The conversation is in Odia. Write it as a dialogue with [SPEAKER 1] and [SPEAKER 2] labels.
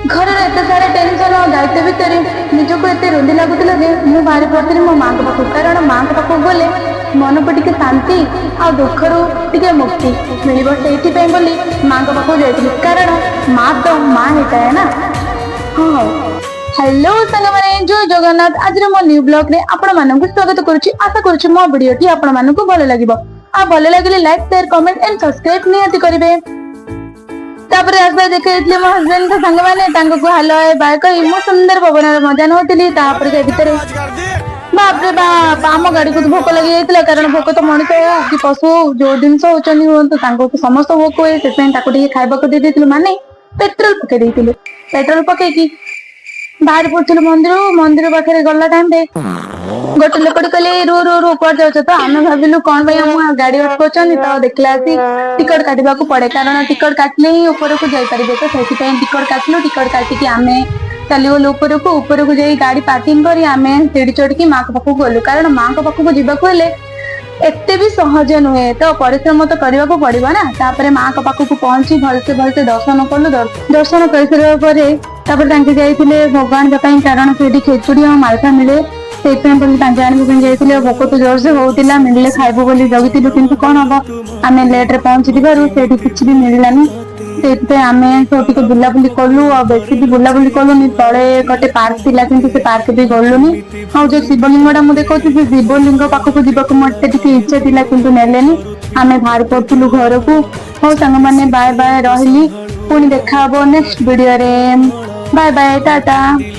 [SPEAKER 1] ଘରର ଏତେ ସାରା ଟେନସନ ଆଉ ଦାୟିତ୍ୱ ଭିତରେ ନିଜକୁ ଏତେ ରୁନ୍ଧି ଲାଗୁଥିଲା ଯେ ମୁଁ ବାହାରି ପଡ଼ିଥିଲି ମୋ ମାଙ୍କ ପାଖକୁ। କାରଣ ମାଙ୍କ ପାଖକୁ ଗଲେ ମନକୁ ଟିକେ ଶାନ୍ତି ଆଉ ଦୁଃଖରୁ ଟିକେ ମୁକ୍ତି ମିଳିବ, ସେଇଥିପାଇଁ ବୋଲି ମାଙ୍କ ପାଖକୁ ଯାଇଥିଲି। କାରଣ ମା ତ ମା ହେଇଥାଏ ନା। ହଁ, ହଉ। ହ୍ୟାଲୋ ସାଙ୍ଗମାନେ, ଜୟ ଜଗନ୍ନାଥ। ଆଜିର ମୋ ନ୍ୟୁ ବ୍ଲଗ ରେ ଆପଣମାନଙ୍କୁ ସ୍ୱାଗତ କରୁଛି। ଆଶା କରୁଛି ମୋ ଭିଡିଓଟି ଆପଣମାନଙ୍କୁ ଭଲ ଲାଗିବ। ଆଉ ଭଲ ଲାଗିଲେ like, share, comment and subscribe ନିହାତି କରିବେ। ତାପରେ ରାସ୍ତା ଦେଖାଯାଇଥିଲେ ମୋ ହଜବେଣ୍ଡଙ୍କ ସାଙ୍ଗମାନେ। ତାଙ୍କୁ ହାଲୋ ବାଏ କହି ମୁଁ ସୁନ୍ଦର ପବନର ମଜା ନେଉଥିଲି। ତାପରେ ସେ ଭିତରେ ବାପରେ ବାପ, ଆମ ଗାଡିକୁ ତ ଭୋକ ଲାଗି ଯାଇଥିଲା। କାରଣ ଭୋକ ତ ମଣିଷ ହଉ କି ପଶୁ ହଉ, ଯୋଉ ଜିନିଷ ହଉଛନ୍ତି ହୁଅନ୍ତୁ, ତାଙ୍କୁ ସମସ୍ତ ଭୋକ ହୁଏ। ସେଥିପାଇଁ ତାକୁ ଟିକେ ଖାଇବାକୁ ଦେଇ ଦେଇଥିଲୁ, ମାନେ ପେଟ୍ରୋଲ ପକେଇ ଦେଇଥିଲୁ। ପେଟ୍ରୋଲ ପକେଇକି ବାହାରି ପଡୁଥିଲୁ ମନ୍ଦିର। ମନ୍ଦିର ପାଖରେ ଗଲା ଟାଇମ ରେ ଗୋଟେ ଲୋକଟେ କହିଲେ, "ରୁ ରୁ ରୁ, କୁଆଡେ ଯାଉଛ?" ତ ଆମେ ଭାବିଲୁ କଣ ପାଇଁ ଆମ ଗାଡି ଅଟକଉଛନ୍ତି। ତ ଦେଖିଲା ଆସି ଟିକଟ କାଟିବାକୁ ପଡେ, କାରଣ ଟିକଟ କାଟିଲେ ହିଁ ଉପରକୁ ଯାଇପାରିବେ। ତ ସେଥିପାଇଁ ଟିକଟ କାଟିଲୁ। ଟିକଟ କାଟିକି ଆମେ ଚାଲିଗଲୁ ଉପରକୁ। ଉପରକୁ ଯାଇ ଗାଡି ପାର୍କିଂ କରି ଆମେ ସିଢି ଚଢିକି ମାଙ୍କ ପାଖକୁ ଗଲୁ। କାରଣ ମାଙ୍କ ପାଖକୁ ଯିବାକୁ ହେଲେ ଏତେ ବି ସହଜ ନୁହେଁ, ତ ପରିଶ୍ରମ ତ କରିବାକୁ ପଡିବ ନା। ତାପରେ ମାଙ୍କ ପାଖକୁ ପହଞ୍ଚି ଭଲସେ ଭଲସେ ଦର୍ଶନ କଲୁ। ଦର୍ଶନ କରିସାରିବା ପରେ ତାପରେ ତାଙ୍କେ ଯାଇଥିଲେ ଭୋଗ ଆଣିବା ପାଇଁ, କାରଣ ସେଇଠି ଖେଚୁଡି ଆଉ ମାଲପା ମିଳେ। ସେଇଥିପାଇଁ ବୋଲି ତାଙ୍କେ ଆଣିବା ପାଇଁ ଯାଇଥିଲେ। ଆଉ ଭୋକ ତ ଜୋରସେ ହଉଥିଲା, ମିଳିଲେ ଖାଇବୁ ବୋଲି ଜଗିଥିଲୁ। କିନ୍ତୁ କଣ ହବ, ଆମେ ଲେଟ ରେ ପହଞ୍ଚିଥିବାରୁ ସେଇଠି କିଛି ବି ମିଳିଲାନି। ସେଇଥିପାଇଁ ଆମେ ସବୁ ଟିକେ ବୁଲାବୁଲି କଲୁ, ଆଉ ବେଶୀ ବି ବୁଲାବୁଲି କଲୁନି। ତଳେ ଗୋଟେ ପାର୍କ ଥିଲା, କିନ୍ତୁ ସେ ପାର୍କ ବି ଗଲୁନି। ଆଉ ଯୋଉ ଶିବଲିଙ୍ଗ ଟା ମୁଁ ଦେଖଉଛି, ସେ ଶିବଲିଙ୍ଗ ପାଖକୁ ଯିବାକୁ ମତେ ଟିକେ ଇଚ୍ଛା ଥିଲା, କିନ୍ତୁ ନେଲେନି। ଆମେ ବାହାରି ପଡୁଥିଲୁ ଘରକୁ। ହଉ ସାଙ୍ଗମାନେ, ବାଏ ବାଏ, ରହିଲି। ପୁଣି ଦେଖା ହବ ନେକ୍ସଟ ଭିଡିଓରେ। Bye bye, Tata.